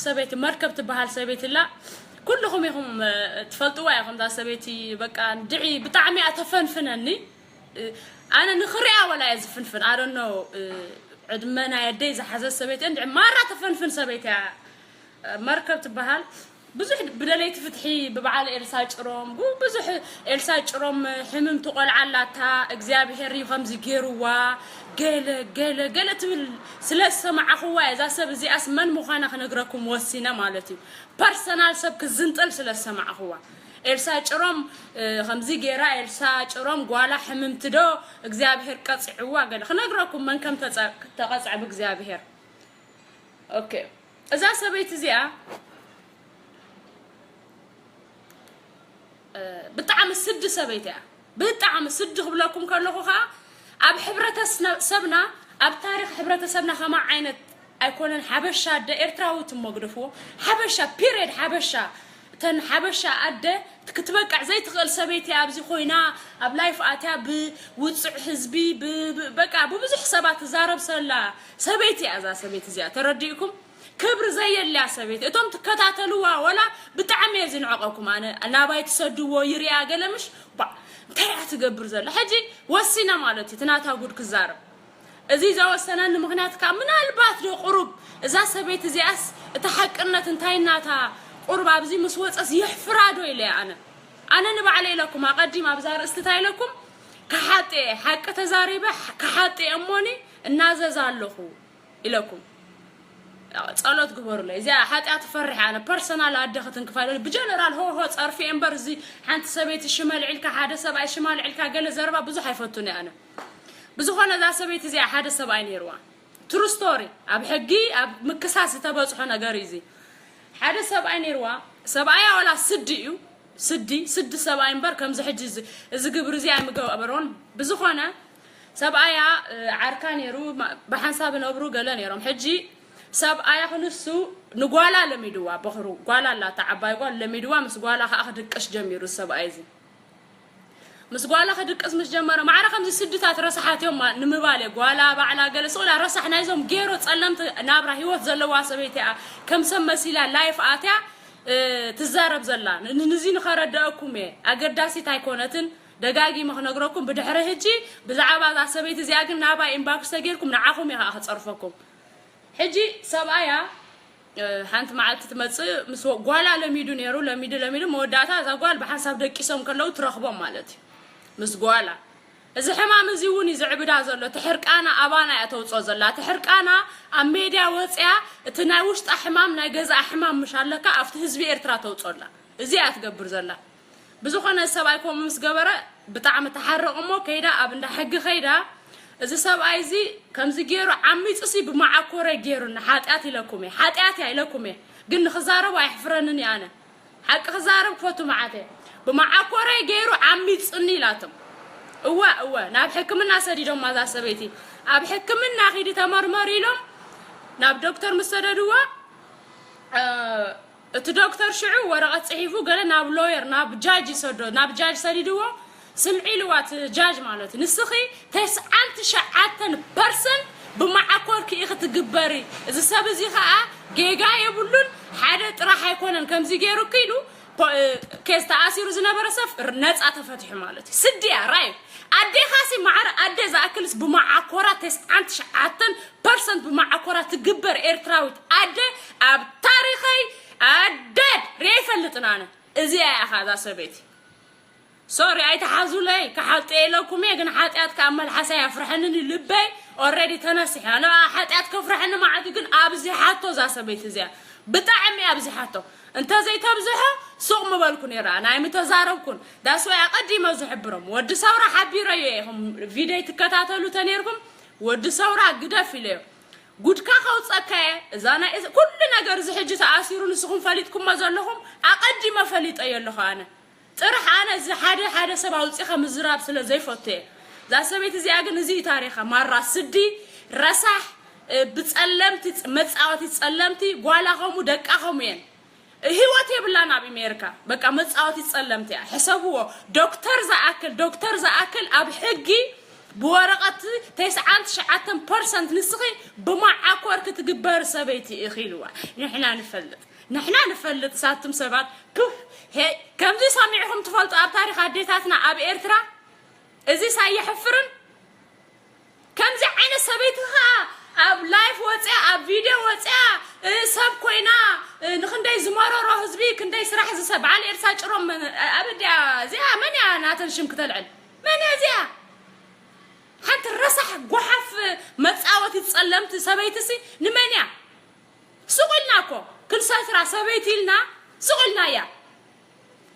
ሰበይቲ መርከብ ትበሃል ሰበይቲ ላ ኩልኹም ኢኹም ትፈልጥዋ ኢኹም። እዛ ሰበይቲ በቃ ድዒ ብጣዕሚ እያ ተፈንፍነኒ። ኣነ ንኽሪኣ ወላ እየ ዝፍንፍን ኣደኖ። ዕድመ ናይ ኣደይ ዝሓዘት ሰበይቲ እንድዒ ማራ ተፈንፍን ሰበይቲ እያ። መርከብ ትበሃል። ብዙሕ ብደለይቲ ፍትሒ ብበዓል ኤልሳ ጭሮም ብዙሕ ኤልሳ ጭሮም ሕምምቲ ቆልዓ ኣላታ እግዚኣብሔር እዩ ከምዚ ገይርዋ ገለ ገለ ገለ ትብል ስለ ዝሰማዕኽዋ እያ። እዛ ሰብ እዚኣስ መን ምዃና ክነግረኩም ወሲነ ማለት እዩ። ፐርሰናል ሰብ ክዝንጥል ስለ ዝሰማዕኽዋ ኤልሳ ጭሮም ከምዚ ገይራ ኤልሳ ጭሮም ጓላ ሕምምቲ ዶ እግዚኣብሔር ቀፂዕዋ ገለ ክነግረኩም መን ከም ተቐፅዐ ብእግዚኣብሔር። ኦኬ እዛ ሰበይቲ እዚኣ ብጣዕሚ ስዲ ሰበይቲ እያ። ብጣዕሚ ስዲ ክብለኩም ከለኹ ከዓ ኣብ ሕብረተሰብና ኣብ ታሪክ ሕብረተሰብና ከማ ዓይነት ኣይኮነን። ሓበሻ ኣደ ኤርትራዊት እሞ ግደፍዎ። ሓበሻ ፒሬድ ሓበሻ እተን ሓበሻ ኣደ ክትበቅዕ ዘይትኽእል ሰበይቲ ኣብዚ ኮይና ኣብ ላይፍ ኣትያ ብውፅዕ ህዝቢ በቃ ብብዙሕ ሰባት ትዛረብ ሰላ ሰበይቲ እያ። እዛ ሰበይቲ እዚኣ ተረዲእኩም ክብሪ ዘየልያ ሰበይቲ እቶም ትከታተልዋ ወላ ብጣዕሚ እየ ዝንዕቐኩም። ኣነ ናባይ ትሰድዎ ይርያ ገለ ምሽ እንታይ እያ ትገብር ዘላ ሕጂ ወሲና ማለት እዩ ትናታ ጉድ ክዛረብ። እዚ ዘወሰነኒ ምኽንያት ከዓ ምናልባት ዶ ቁሩብ እዛ ሰበይቲ እዚኣስ እቲ ሓቅነት እንታይ እናታ ቁሩብ ኣብዚ ምስ ወፀስ የሕፍራ ዶ ኢለ ኣነ ኣነ ንባዕለ ኢለኩም ኣቐዲም ኣብዛ ርእስቲ እንታይ ኢለኩም ክሓጤ ሓቂ ተዛሪበ ክሓጤ እሞኒ እናዘዛ ኣለኹ ኢለኩም ጸሎት ግበሩለይ። እዚኣ ሓጢኣት ፈሪሐ ኣነ ፐርሰናል ኣደ ክትንክፋ ኢለ ብጀነራል ሆ ሆ ጸርፊ እምበር እዚ ሓንቲ ሰበይቲ ሽመ ልዒልካ ሓደ ሰብኣይ ሽማ ልዒልካ ገለ ዘረባ ብዙሕ ኣይፈቱን እየ ኣነ። ብዝኾነ እዛ ሰበይቲ እዚኣ ሓደ ሰብኣይ ነይርዋ። ትሩ ስቶሪ ኣብ ሕጊ ኣብ ምክሳስ ዝተበጽሖ ነገር እዩ እዚ። ሓደ ሰብኣይ ነይርዋ። ሰብኣያ ዋላ ስዲ እዩ ስዲ ስዲ ሰብኣይ እምበር ከምዚ ሕጂ እዚ ግብሪ እዚ ኣይምገበሮን። ብዝኾነ ሰብኣያ ዓርካ ነይሩ ብሓንሳብ ነብሩ ገለ ነይሮም። ሕጂ ሰብኣያ ክንሱ ንጓላ ለሚድዋ በኽሩ ጓላ ኣላታ ዓባይ ጓል ለሚድዋ ምስ ጓላ ከዓ ክድቅስ ጀሚሩ ሰብኣይ እዚ ምስ ጓላ ክድቅስ ምስ ጀመረ ማዕረ ከምዚ ስድታት ረሳሓት እዮም ንምባል እየ ጓላ ባዕላ ገለ ስቑላ ረሳሕ ናይዞም ጌሮ ጸለምቲ ናብራ ህይወት ዘለዋ ሰበይቲ እያ ከም ሰብ መሲላ ላይፍ ኣትያ ትዛረብ ዘላ ንዚ ንኸረደአኩም እየ ኣገዳሲት ኣይኮነትን ደጋጊመ ክነግረኩም ብድሕሪ ህጂ ብዛዕባ እዛ ሰበይቲ እዚኣ ግን ናባይ ኢንባክስ ተጌርኩም ንዓኹም እየ ከዓ ክፀርፈኩም ሕጂ ሰብኣያ ሓንቲ መዓልቲ ትመፅእ ምስ ጓላ ለሚዱ ነይሩ ለሚዱ ለሚዱ መወዳእታ እዛ ጓል ብሓንሳብ ደቂሶም ከለዉ ትረኽቦም ማለት እዩ ምስ ጓላ እዚ ሕማም እዚ እውን እዩ ዝዕብዳ ዘሎ እቲ ሕርቃና ኣባና እያ ተውፅኦ ዘላ እቲ ሕርቃና ኣብ ሜድያ ወፅያ እቲ ናይ ውሽጣ ሕማም ናይ ገዛእ ሕማም ምሽ ኣለካ ኣብቲ ህዝቢ ኤርትራ ተውፅኦ ኣላ እዚ እያ ትገብር ዘላ ብዝኾነ ሰብኣይ ከምኡ ምስ ገበረ ብጣዕሚ ተሓርቕ እሞ ከይዳ ኣብ እንዳ ሕጊ ከይዳ እዚ ሰብኣይ እዚ ከምዚ ገይሩ ዓሚፁ ሲ ብመዓኮረ ገይሩ ሓጢኣት ኢለኩም እየ ሓጢኣት እያ ኢለኩም እየ ግን ንክዛረቡ ኣይሕፍረንን እየ ኣነ ሓቂ ክዛረብ ክፈቱ መዓት እየ ብመዓኮረ ገይሩ ዓሚፁኒ ኢላቶም እወ እወ ናብ ሕክምና ሰዲዶማ እዛ ሰበይቲ ኣብ ሕክምና ኪዲ ተመርመሩ ኢሎም ናብ ዶክተር ምስ ሰደድዋ እቲ ዶክተር ሽዑ ወረቐት ፅሒፉ ገለ ናብ ሎየር ናብ ጃጅ ይሰዶ ናብ ጃጅ ሰዲድዎ ስምዒ ኢልዋ እቲ ጃጅ ማለት እዩ ንስኺ ተስዓን ትሽዓተን ፐርሰንት ብመዓኮርኪ ኢኺ ትግበሪ እዚ ሰብ እዚ ከዓ ጌጋ የብሉን ሓደ ጥራሕ ኣይኮነን ከምዚ ገይሩኪ ኢሉ ኬዝ ተኣሲሩ ዝነበረ ሰብ ነፃ ተፈትሑ ማለት እዩ ስድያ ራይ ኣዴኻሲ ማዕረ ኣደ ዝኣክልስ ብመዓኮራ ተስዓን ትሽዓተን ፐርሰንት ብመዓኮራ ትግበር ኤርትራዊት ኣደ ኣብ ታሪኸይ ኣደድ ርየ ይፈልጥን ኣነ እዚኣ ኢኻ እዛ ሰበይቲ ሶሪ ኣይትሓዙለይ ክሓልጠ ኢለኩም እየ ግን ሓጢኣት ካብ መልሓሰይ ኣፍርሐንን እዩ ልበይ ኦረዲ ተነሲሐ ኣነ ሓጢኣት ከፍርሐኒ ማለት ግን ኣብዚሓቶ እዛ ሰበይቲ እዚኣ ብጣዕሚ ኣብዚሓቶ እንተዘይተብዝሖ ሱቕ ምበልኩ ነይራ ናይ ምተዛረብኩን ዳስዋይ ኣቐዲመ ዝሕብሮም ወዲ ሰውራ ሓቢረዮ ኢኹም ቪደይ ትከታተሉ ተነይርኩም ወዲ ሰውራ ግደፍ ኢለዮ ጉድካ ከውፀካ እየ እዛ ናይ ኩሉ ነገር እዚ ሕጂ ተኣሲሩ ንስኹም ፈሊጥኩሞ ዘለኹም ኣቐዲመ ፈሊጠዮ ኣለኹ ኣነ ጥራሕ ኣነ እዚ ሓደ ሓደ ሰብ ኣውፂኻ ምዝራብ ስለ ዘይፈቱ እየ እዛ ሰበይቲ እዚኣ ግን እዚ ታሪኻ ማራ ስዲ ረሳሕ ብፀለምቲ መፃወቲ ፀለምቲ ጓላ ከምኡ ደቃ ከምኡ እየን ህይወት የብላን ኣብ ኣሜሪካ በቃ መፃወቲ ፀለምቲ እያ ሕሰብዎ ዶክተር ዝኣክል ዶክተር ዝኣክል ኣብ ሕጊ ብወረቐት ተስዓን ትሽዓተን ፐርሰንት ንስኺ ብመዓኮር ክትግበር ሰበይቲ ኢኺ ኢልዋ። ንሕና ንፈልጥ፣ ንሕና ንፈልጥ። ሳቱም ሰባት ፕፍ፣ ሄ፣ ከምዚ ሰሚዕኹም ትፈልጡ ኣብ ታሪኽ ኣዴታትና ኣብ ኤርትራ? እዚ ሳየሕፍርን ከምዚ ዓይነት ሰበይቲ ኸኣ ኣብ ላይፍ ወፅያ፣ ኣብ ቪድዮ ወፅያ፣ እ፣ ሰብ ኮይና፣ እ፣ ንክንደይ ዝመረሮ ህዝቢ፣ ክንደይ ስራሕ ዝሰ-፣ በዓል ኤልሳ ጭሮም መን-፣ ኣበዲያ እዚኣ መን እያ ናተን ሽም ክተልዕል? መን እያ እዚኣ? ሓንቲ ረሳሕ ጓሓፍ መጻወቲ ጸለምቲ ሰበይትሲ ንመን እያ? ሱቕ ኢልና እኮ ክንሰትራ ሰበይቲ ኢልና ሱቕ ኢልና እያ።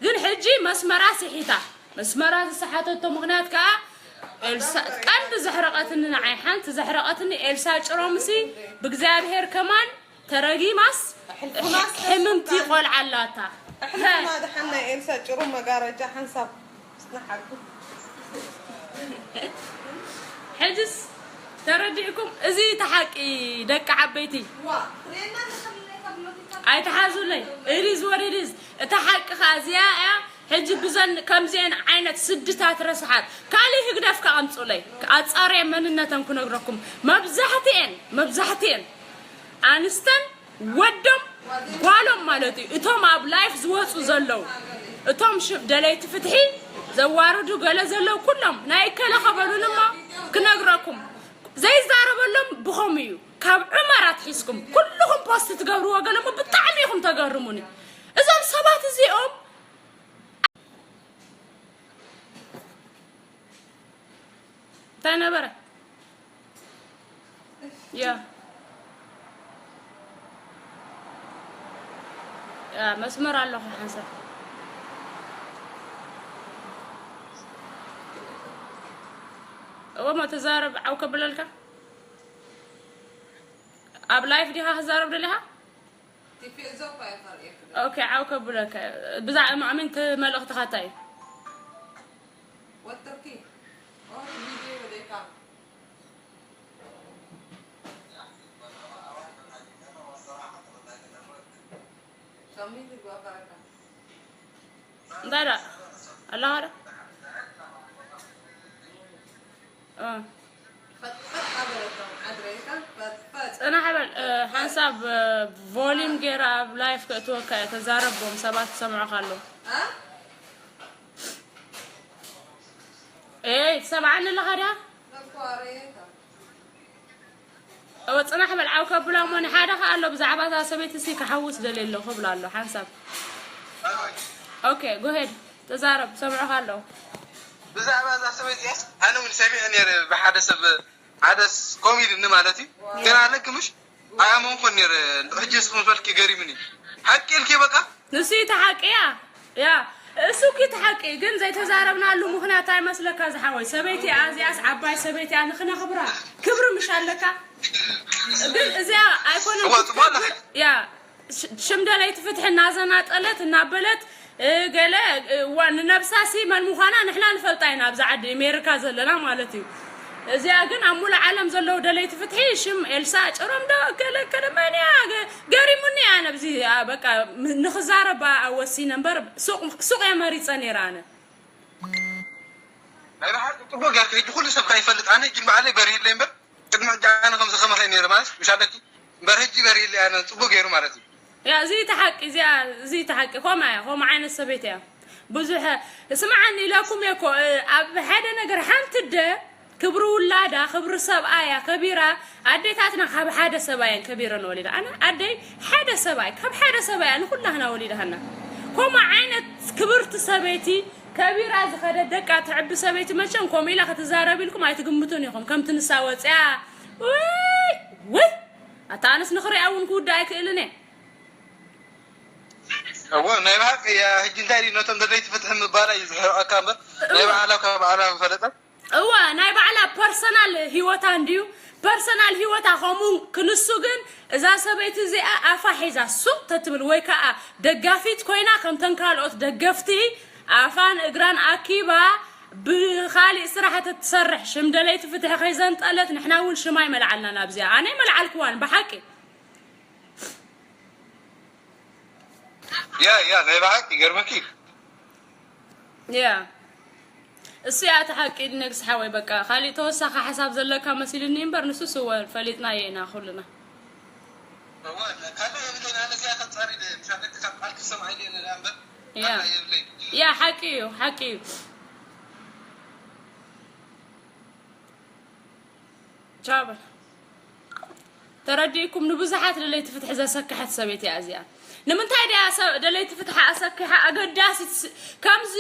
ግን ሕጂ መስመራ ስሒታ። መስመራ ዝሰሓተቶ ምኽንያት ከኣ ኤልሳ፣ ቀንዲ ዘሕረቐትኒ ንዓይ፣ ሓንቲ ዘሕረቐትኒ ኤልሳ ጭሮምሲ ብእግዚኣብሔር ከማን ተረጊማስ ሕልፉናስ ሕምምቲ ተስፋ። ቆልዓ ኣላታ። ኣሕልፍና ደሓን ናይ ኤልሳ ጭሩም መጋረጃ ሓንሳብ ጽናሓልኩ። ሕጅስ ተረዲእኩም? እዚ እቲ ሓቂ ደቂ ዓበይቲ። ዋ፣ ሬና ንኽልነ ከብሎት ይካ- ኣይትሓዙለይ። It is what it is። እታ ሓቂ ኸኣ እዚኣ እያ። ሕጂ ብዘን ከምዚአን ዓይነት ስድታት ረስሓት ካልእ ህግደፍ ከኣምጹለይ። ኣጻርየ መንነተን ክነግረኩም። መብዛሕትኤን፣ መብዛሕትኤን ኣንስተን ወዶም ጓሎም ማለት እዩ። እቶም ኣብ ላይፍ ዝወፁ ዘለዉ፣ እቶም ሽ-፣ ደለይቲ ፍትሒ ዘዋርዱ ገለ ዘለዉ ኩሎም ናይ እከለ ከበሉን እሞ ክነግረኩም ዘይዛረበሎም ብኸም እዩ። ካብ ዑመር ኣትሒዝኩም ኩልኹም ፖስት ትገብርዎ ገለ እሞ ብጣዕሚ ኢኹም ተገርሙኒ። እዞም ሰባት እዚኦም እንታይ ነበረ? ያ። ያ፣ መስመር ኣለኹ ሓንሳብ። እወ፣ ማ ተዛረብ፣ ዓው ከብለልካ? ኣብ ላይፍ ዲኻ ክዛረብ ደሊኻ? ኦኬ፣ ዓው ከብለካ። ብዛዕባ ማእሚን እቲ መልእኽትኻ እንታይ እዩ? እንታይ ደኣ? ኣለኻ ዶ? እ። ጽናሕ በል፣ እ፣ ሓንሳብ፣ እ፣ ቮሊም ገይረ ኣብ ላይፍ ከእትወካ እየ። ተዛረቦም፣ ሰባት ክሰምዑኻ ኣለዉ። እ? ኤይ፣ ትሰምዓኒ ኣለኻ ድያ? እወ፣ ጽናሕ በል፣ ዓው ከብላ እሞ ንሓደ ከኣ ኣሎ፣ ብዛዕባ እዛ ሰበይቲ ሲ ክሓውስ ደልየ ኣለኹ እብላ ኣሎ፣ ሓንሳብ። ኦኬ፣ ጎሄድ፣ ተዛረብ፣ ሰምዑኻ ኣለዉ። ብዛዕባ እዛ ሰበይቲ እያስ፣ ኣነ እውን ሰሚዐ ነይረ፣ ብሓደ ሰብ፣ ሓደ ስ-፣ ኮሜዲ ን ማለት እዩ። ግን ኣለኪ ምሽ? ኣያመንኩን ነይረ፣ ሕጂ ንስኹም ዝበልኪ ገሪሙኒ። ሓቂ ኢልኪ በቃ? ንሱ እዩ እቲ ሓቂ፣ ያ። ያ፣ እሱ እኮ እቲ ሓቂ፣ ግን ዘይተዛረብናሉ ምኽንያት እንታይ መስለካ ዝሓወይ? ሰበይቲ እያ፣ እዚኣስ ዓባይ ሰበይቲ እያ፣ ንኽነኽብራ ክብሪ ምሽ ኣለካ። ግን እዚኣ ኣይኮነን እዋ፣ ጽቡቕ ኣለኺ። ያ፣ ሽ-፣ ሽም ደለይቲ ፍትሒ እናዘናጠለት፣ እናበለት፣ እ፣ ገለ፣ እ፣ ዋ-፣ ንነብሳሲ መን ምዃና ንሕና ንፈልጣ ኢና፣ ኣብዚ ዓዲ ኣሜሪካ ዘለና ማለት እዩ። እዚኣ ግን ኣብ ሙሉእ ዓለም ዘለዉ ደለይቲ ፍትሒ ሽም ኤልሳ ጭሮም ዶ ገለ ገለ መን እያ? ገ-፣ ገሪሙኒ እያ ነብዚ፣ ኣ፣ በቃ ም-፣ ንኽዛረባ ወሲነ እምበር ሱቕ፣ ሱቕ እየ መሪጸ ነይረ ኣነ። ናይ ብሓቂ ጽቡቕ ጌርኪ። ሕጂ ኩሉ ሰብ ከይፈልጥ ኣነ ሕጂ ንባዕለይ በሪህለይ እምበር ቅድሚ ሕጂ ኣነ ከምዚ ከማኸይ ነይረ ማለት ምሽ ኣለኪ እምበር ሕጂ በሪህለይ ኣነ ጽቡቕ ገይሩ ማለት እዩ። ያ፣ እዚ እቲ ሓቂ፣ እዚኣ፣ እዚ እቲ ሓቂ። ከምኣ እያ፣ ከምኡ ዓይነት ሰበይቲ እያ። ብዙሕ ስምዓኒ ኢለኩም እየ እኮ፣ እ፣ ኣብ ሓደ ነገር ሓንቲ ኣደ ክብሪ ውላዳ፣ ክብሪ ሰብኣያ ከቢራ፣ ኣዴታትና ካብ ሓደ ሰብኣየን ከቢረን ወሊዳ። ኣነ ኣደይ ሓደ ሰብኣይ፣ ካብ ሓደ ሰብኣያ ንኹላህና ወሊዳሃና። ከምኡ ዓይነት ክብርቲ ሰበይቲ፣ ከቢራ ዝኸደት ደቃ ተዕቢ ሰበይቲ መቸም ከምኡ ኢላ ክትዛረብ ኢልኩም ኣይትግምቱን ኢኹም። ከምቲ ንሳ ወፅያ፣ ውይ፣ ውይ፣ ኣታ ኣነስ ንኽሪኣ እውን ክውዳእ ኣይክእልን እየ። እወ፣ ናይ ብሓቂ እያ። ሕጂ እንታይ ድዩ ነቶም ደለይቲ ፍትሒ ምባላ እዩ ዝሕርቐካ እምበር፣ ናይ ባዕላ ካብ ባዕላ ምፈለጠት። እወ፣ ናይ ባዕላ ፐርሰናል ህይወታ እንድዩ፣ ፐርሰናል ህይወታ። ከምኡ ክንሱ ግን እዛ ሰበይቲ እዚኣ ኣፋ ሒዛ ሱቕ ተትብል ወይ ከዓ ደጋፊት ኮይና ከምተን ካልኦት ደገፍቲ ኣፋን እግራን ኣኪባ ብኻሊእ ስራሕ ተትሰርሕ፣ ሽም ደለይቲ ፍትሒ ከይዘንጠለት፣ ንሕና እውን ሽማ ኣይመልዓልናን ኣብዚኣ። ኣነ ኣይመልዓልክዋን ብሓቂ። ያ፣ ያ፣ ናይ ብሓቂ ይገርመኪ። ያ። እሱ እያ እቲ ሓቂ። ነግስ ሓወይ፣ በቃ ካሊእ ተወሳኺ ሓሳብ ዘለካ መሲሉኒ እምበር፣ ንሱ ስወ ፈሊጥናዮ ኢና ኩልና። እወ፣ ካልእ የብለይን። ኣነ እዚኣ ከጻሪ ደ-፣ ምሻለካ ካብ ቃልኪ ሰምዓይ ኢለ እምበር፣ ያ። ካልእ የብለይን። ያ፣ ሓቂ እዩ፣ ሓቂ እዩ። ቻው በል። ተረዲእኩም፣ ንብዙሓት ደለይቲ ፍትሒ ዘሰክሐት ሰበይቲ እያ እዚኣ። ንምንታይ ድያ ሰብ ደለይቲ ፍትሒ ኣሰኪሓ? ኣገዳሲት ስ-፣ ከምዚ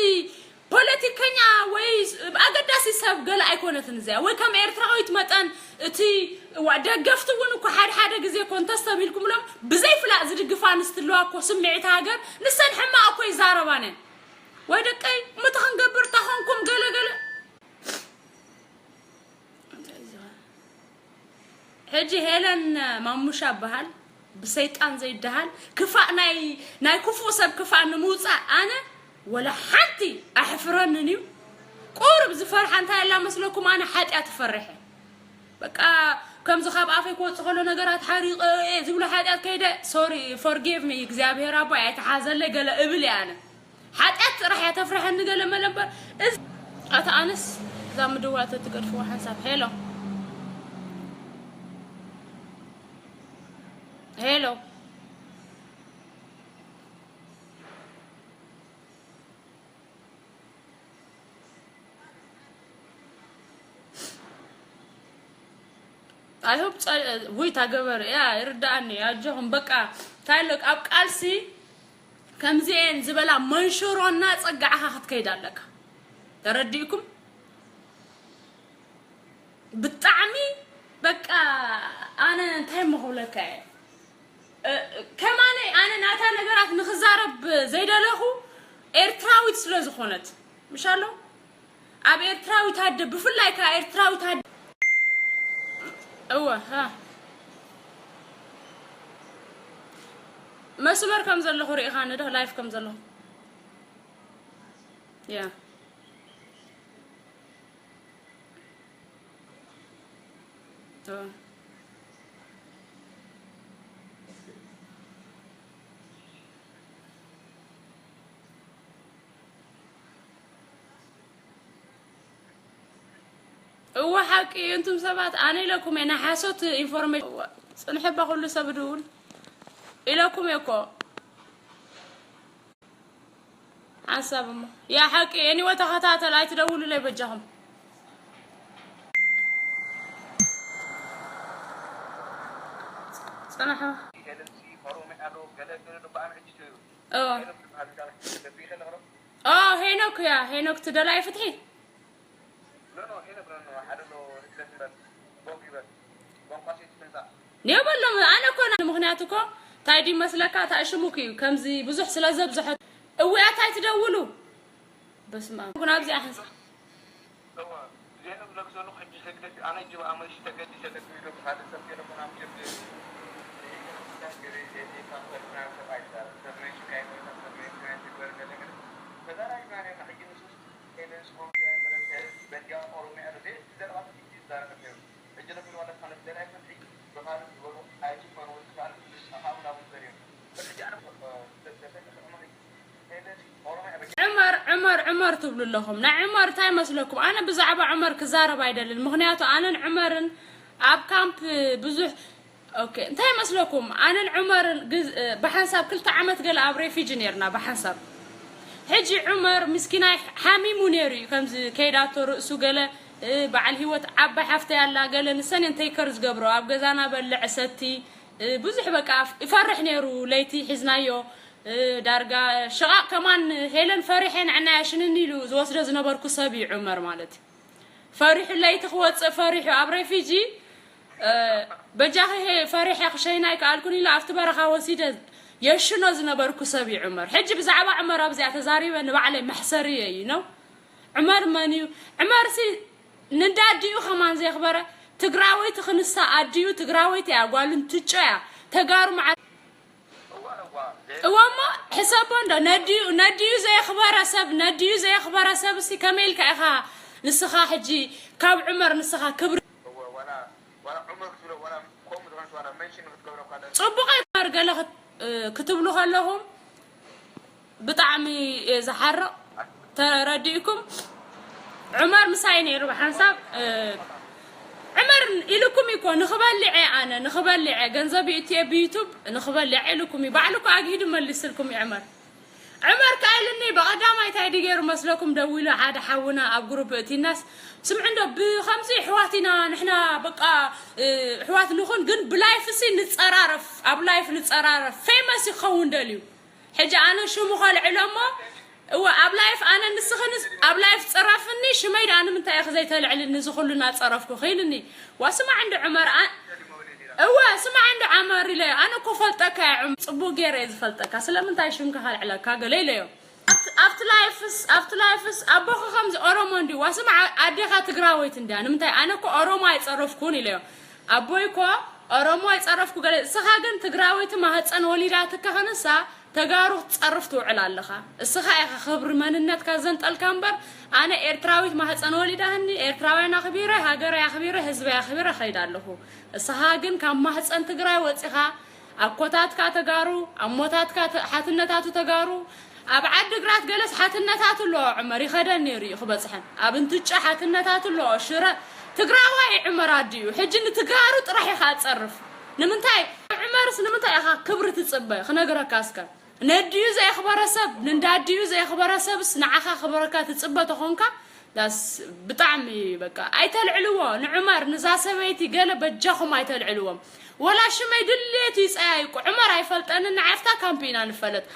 ፖለቲከኛ ወይ ስ-፣ ኣገዳሲ ሰብ ገለ ኣይኮነትን እዚኣ። ወይ ከም ኤርትራዊት መጠን እቲ ዋ-፣ ደገፍቲ እውን እኮ ሓደ ሓደ ግዜ ኮንተስ ተቢልኩምሎም ብዘይ ፍላጥ ዝድግፋ ኣንስቲ ኣለዋ እኮ። ስምዒት ሃገር ንሰን ሕማቕ እኮ ይዛረባነ። ወይ ደቀይ፣ ምቲ ክንገብር ታኾንኩም ገለ ገለ። ሕጂ ሄለን ማሙሻ በሃል፣ ብሰይጣን ዘይደሃል፣ ክፋእ ናይ፣ ናይ ክፉእ ሰብ ክፋእ ንምውጻእ ኣነ ወላ ሓንቲ ኣሕፍረንን እዩ። ቁሩብ ዝፈርሓ እንታይ ኣላ መስለኩም? ኣነ ሓጢኣት እፈርሕ። በቃ ከምዚ ካብ ኣፈይ ክወጽእ ከሎ ነገራት ሓሪቐ እየ ዝብሎ ሓጢኣት ከይደ፣ ሶሪ፣ ፎርጊቭ ሚ፣ እግዚኣብሔር ኣቦይ ኣይተሓዘለይ ገለ እብል እየ ኣነ። ሓጢኣት ጥራሕ እያ ተፍርሐኒ ገለ መለ እምበር። እዚ ኣታ ኣነስ እዛ ምድዋል ተትገድፍዋ ሓንሳብ። ሄሎ። ሄሎ። I hope ጸ-፣ ውይ ታገበር እያ ይርዳኣኒ። ኣጆኹም በቃ ታይሎ ኣብ ቃልሲ ከምዚኤን ዝበላ መንሽሮና ጸጋዕኻ ክትከይድ ኣለካ። ተረዲእኩም? ብጣዕሚ በቃ ኣነ እንታይ እሞ ክብለካ እየ? እ፣ ከማነይ ኣነ ናታ ነገራት ንኽዛረብ ዘይደለኹ ኤርትራዊት ስለ ዝኾነት። ምሻሎ? ኣብ ኤርትራዊት ኣደ፣ ብፍላይ ከኣ ኤርትራዊት ኣደ። እወ፣ ሃ። መስመር ከም ዘለኹ ርኢኻኒ ዶ? ላይፍ ከም ዘለኹ። ያ። እወ። እወ ሓቂ እዩ። እንቱም ሰባት ኣነ ኢለኩም እየ ናይ ሓሶት ኢንፎርሜሽን። እወ፣ ጽንሕባ ኩሉ ሰብ ድውል ኢለኩም እየ እኮ። ሓንሳብ እሞ ያ ሓቂ። ኤኒወ ተኸታተል፣ ኣይትደውሉለይ በጃኹም። ጽንሕ። ኦ። ኦ፣ ሄኖክ እያ፣ ሄኖክ ትደላይ ፍትሒ። ኒዮ በሎም፣ ኣነ እኮ ና-፣ ምኽንያቱ እኮ እንታይ ድዩ መስለካ? እታ ሽሙክ እዩ። ከምዚ ብዙሕ ስለ ዘብዝሐት፣ እውያት ኣይትደውሉ። በስመ ኣብ። ግን ኣብዚኣ ሓንሳ-፣ ዑመር፣ ዑመር፣ ዑመር ትብሉ ኣለኹም። ናይ ዑመር እንታይ መስለኩም? ኣነ ብዛዕባ ዑመር ክዛረብ ኣይደልን። ምኽንያቱ ኣነን ዑመርን ኣብ ካምፕ ብዙሕ፣ ኦኬ፣ እንታይ መስለኩም? ኣነን ዑመርን ግዝ-፣ እ፣ ብሓንሳብ ክልተ ዓመት ገለ ኣብ ሬፊጂ ነርና ብሓንሳብ። ሕጂ ዑመር ምስኪናይ ሓሚሙ ነይሩ እዩ። ከምዚ ከይዳቶ ርእሱ ገለ፣ እ፣ በዓል ህይወት ዓባይ ሓፍተይ ኣላ ገለ ንሰን እየን ተይከር ዝገብሮ። ኣብ ገዛና በልዕ ሰቲ፣ እ፣ ብዙሕ በቃ ይፈርሕ ነይሩ። ለይቲ ሒዝናዮ፣ እ፣ ዳርጋ ሽቓቕ ከማን ሄለን ፈሪሐ ንዕናያ ሽንን ኢሉ ዝወስዶ ዝነበርኩ ሰብ እዩ ዑመር ማለት እዩ። ፈሪሑ ለይቲ ክወፅእ ፈሪሑ ኣብ ሬፊጂ፣ እ፣ በጃኺ ሄ-፣ ፈሪሐ ክሸይና ኣይከኣልኩን ኢሉ ኣብቲ በረኻ ወሲደ የሽኖ ዝነበርኩ ሰብ እዩ ዑመር። ሕጂ ብዛዕባ ዑመር ኣብዚኣ ተዛሪበ ንባዕለይ መሕሰሪ እየ እዩ ነው። ዑመር መን እዩ? ዑመር ሲ ንዳዲኡ ከማን ዘየኽበረ ትግራወይቲ ክንሳ ኣዲኡ ትግራወይቲ እያ ጓልን ትጮ እያ ተጋሩ መዓ እዋ እሞ ሕሰቦ እንዶ ነዲኡ፣ ነዲኡ ዘየኽበረ ሰብ፣ ነዲኡ ዘየኽበረ ሰብ እሲ ከመይ ኢልካ ኢኻ ንስኻ ሕጂ ካብ ዑመር ንስኻ ክብሪ ጽቡቕ ኣይኮነር ገለ ክት-፣ እ፣ ክትብሉ ከለኹም ብጣዕሚ እየ ዝሓርቕ። ተረዲእኩም? ዑመር ምሳይ ነይሩ ብሓንሳብ። ዑመር ኢልኩም እኮ ንኽበልዐ፣ ኣነ ንኽበልዐ ገንዘብ ይእትየ ብዩቱብ ንኽበልዐ ኢልኩም እዩ። ባዕሉ እኮ ኣግሂዱ መልስልኩም እዩ ዑመር። ዑመር ከኣ ኢልኒ፣ በቐዳማይ እንታይ ድዩ ገይሩ መስለኩም? ደዊሉ ሓደ ሓውና ኣብ ግሩፕ እቲናስ፣ ስምዕ እንዶ ብኸምዚ ኣሕዋት ኢና ንሕና፣ በቃ ኣሕዋት ንኹን፣ ግን ብላይፍ ሲ ንጸራረፍ፣ ኣብ ላይፍ ንጸራረፍ፣ ፌመስ ይኸውን ደልዩ። ሕጂ ኣነ ሽሙ ከልዕሎ እሞ፣ እወ ኣብ ላይፍ ኣነ ንስኽንስ ኣብ ላይፍ ጽረፍኒ፣ ሽመይ ደኣ ንምንታይ ኢኺ ዘይተልዕልኒ እዚ ኩሉ እናጸረፍኩ ኢልኒ። ዋ ስማዕ እንዶ ዑመር፣ ኣ-፣ እወ ስማዕ እንዶ ዑመር ኢለ፣ ኣነ እኮ ፈልጠካ እየ ዑመር፣ ጽቡቕ ገይረ እየ ዝፈልጠካ፣ ስለምንታይ ሽምካ ከልዕለካ ገለ ኢለዮ። ኣብቲ፣ ኣብቲ ላይፍስ፣ ኣብቲ ላይፍስ ኣቦኺ ከምዚ ኦሮሞ እንድዩ፣ ዋ ስማዕ ኣዴኻ ትግራወይት እንድያ፣ ንምንታይ ኣነ እኮ ኦሮሞ ኣይጸረፍኩን ኢለዮ። ኣቦይ እኮ ኦሮሞ ኣይጸረፍኩ ገለ፣ እስኻ ግን ትግራወይቲ ማህፀን ወሊዳትካ ከነሳ ተጋሩ ክትጸርፍ ትውዕል ኣለኻ። እስኻ ኢኻ ክብሪ መንነትካ ዘንጠልካ እምበር፣ ኣነ ኤርትራዊት ማህፀን ወሊዳህኒ፣ ኤርትራውያን ኣኽቢረ፣ ሃገረይ ኣኽቢረ፣ ህዝበይ ኣኽቢረ እኸይድ ኣለኹ። እስኻ ግን ካብ ማህፀን ትግራይ ወጺኻ፣ ኣኮታትካ ተጋሩ፣ ኣሞታትካ ተ-፣ ሓትነታቱ ተጋሩ፣ ኣብ ዓዲ ግራት ገለስ ሓትነታቱ ኣለዎ። ዑመር ይኸደን ነይሩ እዩ ክበጽሐን። ኣብ እንትጫ ሓትነታቱ ኣለዎ። ሽረ ትግራዋይ ዑመር ኣዲኡ። ሕጂ ንትጋሩ ጥራሕ ኢኻ ትጸርፍ። ንምንታይ ዑመርስ ንምንታይ ኢኻ ክብሪ ትጽበ? ክነግረካ እስከ። ነዲኡ ዘየኽበረ ሰብ፣ ንንዳዲኡ ዘየኽበረ ሰብስ ንዓኻ ክብረካ ትጽበ ተኾንካ፣ ዳስ ብጣዕሚ በቃ ኣይተልዕልዎ። ንዑመር፣ ንዛ ሰበይቲ ገለ በጃኹም ኣይተልዕልዎም። ወላ ሽመይ ድሌት ይጸያይቁ። ዑመር ኣይፈልጠንን፣ ንዓፍታ ካምፕ ኢና ንፈለጥ።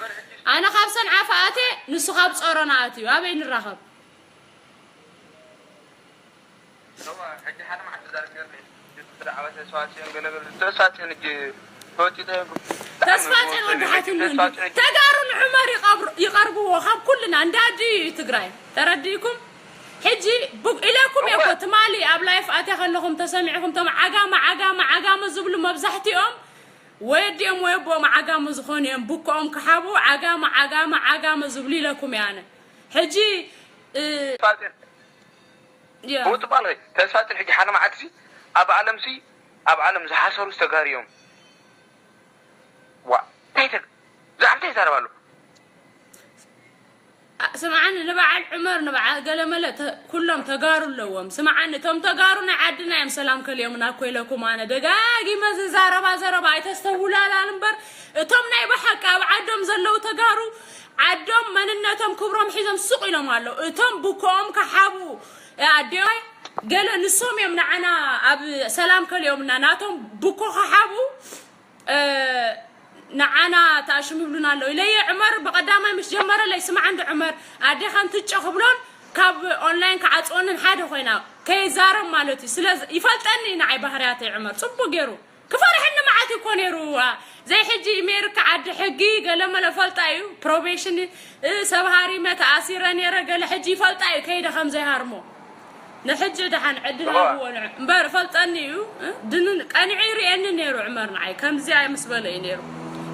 ኣነ ካብ ሰንዓፈ ኣትየ፣ ንሱ ካብ ጾሮና ኣትዩ። ኣበይ ንራኸብ? እዋ፣ ሕጂ ሓደ መዓልቲ ዛረብ ነይሩ። ብዛዕባ ተስፋ ጽዮን ገለ ገለ። ተስፋ ጽዮን እጅ ተወጢጠ ተስፋ ጽዮን ወዲ ሓትኑ እንዲ ተጋሩ ንዑመር ይቐብሩ-፣ ይቐርብዎ ካብ ኩልና እንዳ ኣዲኡ እዩ ትግራይ። ተረዲእኩም? ሕጂ ቡ-፣ ኢለኩም እየ እኮ እወ። ትማሊ ኣብ ላይፍ ኣትያ ከለኹም ተሰሚዕኹም፣ ቶም ዓጋመ፣ ዓጋመ፣ ዓጋመ ዝብሉ መብዛሕትኦም ወይ ኣዲኦም ወይ ኣቦኦም ዓጋመ ዝኾኑ እዮም። ቡኮኦም ክሓቡ ዓጋመ፣ ዓጋመ፣ ዓጋመ ዝብሉ ኢለኩም እየ ኣነ። ሕጂ፣ እ፣ ተስፋ ጽዮን ያ። ብውጥባል ወይ ተስፋ ጽዮን ሕጂ ሓደ መዓልቲ ሲ ኣብ ዓለም ሲ ኣብ ዓለም ዝሓሰሩ ተጋሩ እዮም። ዋ፣ እንታይ ተግ-፣ ብዛዕባ እንታይ ይዛረብ ኣሎ? ኣ-፣ ስምዓኒ፣ ንበዓል ዑመር፣ ንበዓል ገለመለ ተ-፣ ኩሎም ተጋሩ ኣለዎም። ስምዓኒ፣ እቶም ተጋሩ ናይ ዓድና እዮም ሰላም ከልዮምና እኮ ኢለኩም። ኣነ ደጋጊመ ዝዛረባ ዘረባ ኣይተስተውላላን እምበር፣ እቶም ናይ ብሓቂ ኣብ ዓዶም ዘለዉ ተጋሩ፣ ዓዶም መንነቶም ክብሮም ሒዞም ስቕ ኢሎም ኣለዉ። እቶም ብኮኦም ክሓቡ፣ ኣዴዋይ፣ ገለ ንሶም እዮም ንዓና ኣብ ሰላም ከልዮምና፣ ናቶም ብኮ ክሓቡ፣ እ፣ ንዓና ተኣሽሙ ይብሉና ኣለዉ ኢለየ። ዑመር ብቐዳማይ ምስ ጀመረለይ፣ ስማዕ እንዶ ዑመር፣ ኣዴኻን ትጨ ክብሎን ካብ ኦንላይን ክዓጽወንን ሓደ ኮይና ከይዛረብ ማለት እዩ። ስለ ዝ-፣ ይፈልጠኒ ንዓይ ባህርያተይ ዑመር ጽቡቕ ገይሩ። ክፈርሐኒ መዓት እኮ ነይሩ። ዋ፣ ዘይ ሕጂ ኣሜሪካ ዓዲ ሕጊ ገለመለ ፈልጣ እዩ። ፕሮቤሽን፣ እ፣ ሰብ ሃሪመ ተኣሲረ ነይረ ገለ ሕጂ ይፈልጣ እዩ ከይደ ከም ዘይሃርሞ። ንሕጂ ደሓን ዕድል እዋ። ሃብዎ ንዑ። እምበር ፈልጠኒ እዩ፣ እ፣ ድንን ቀኒዑ ይርእየኒ ነይሩ ዑመር ንዓይ። ከምዚኣ ምስ በለ እዩ ነይሩ።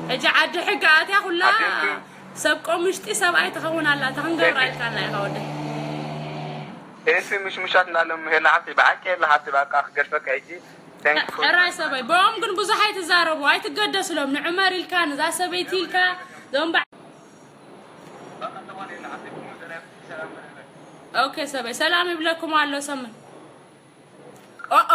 ሕጂ ዓዲ ሕጊ ኣትያ ኩላ ኣትያ እኮ። ሰብ ቆም ውሽጢ ሰብኣይ ትኸውን ኣላ። ተኽንገብራ ኢልካና ኢኻ ወደይ። ኤፊ ምሽሙሻት እንዳለም ሄላ ሓፍቲ ብሓቂ ሄላ ሓፍቲ በቃ ክገድፈካ ሕጂ። Thank you for ሕራይ ሰበይ። ብኦም ግን ብዙሕ ኣይትዛረቡ፣ ኣይትገደስሎም። ንዑመር ኢልካ፣ ንዛ ሰበይቲ ኢልካ፣ ዞም በ-፣ ኦኬ ሰበይ፣ ሰላም ይብለኩም ኣሎ ሰምን። ኦኦ፣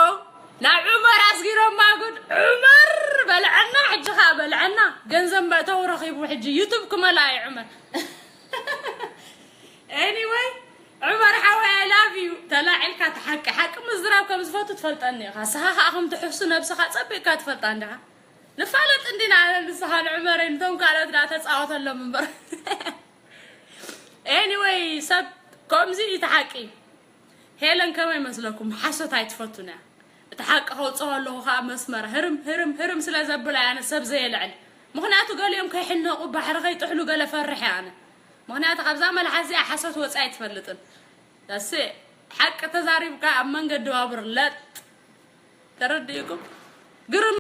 ናብ ዑመር ኣስጊሮማ ጉድ። ዑመር በልዐና፣ ሕጂ ኸኣ በልዐና። ገንዘብ መእተዊ ረኺቡ፣ ሕጂ ዩቱብ ክመልኣ እዩ ዑመር። Anyway፣ ዑመር ሓወይ፣ I love you። ተላዒልካ እቲ ሓቂ፣ ሓቂ ምዝራብ ከም ዝፈቱ ትፈልጠኒ ኢኻ። ንስኻ ኸኣ ከም ትሕሱ ነብስኻ ጸቢቕካ ትፈልጣ እንዲኻ። ንፋለጥ እንዲና ኣነ ንስኻ ንዑመረይ፣ ንቶም ካልኦት ደኣ ተጻወተሎም እምበር። Anyway፣ ሰብ ከምዚ እዩ እቲ ሓቂ። ሄለን ከመይ መስለኩም? ሓሶት ኣይትፈቱን እያ። እቲ ሓቂ ከውጽኦ ኣለኹ ከኣ መስመር ህርም፣ ህርም፣ ህርም ስለ ዘብላ እያ ኣነ ሰብ ዘየልዕል። ምኽንያቱ ገሊኦም ከይሕነቑ ባሕሪ ከይጥሕሉ ገለ ፈርሕ እያ ኣነ። ምኽንያቱ ካብዛ መልሓስ እዚኣ ሓሶት ወጺኣ ኣይትፈልጥን። ዳሴ ሓቂ ተዛሪብካ ኣብ መንገዲ ባቡር ለጥ። ተረዲእኩም? ግርም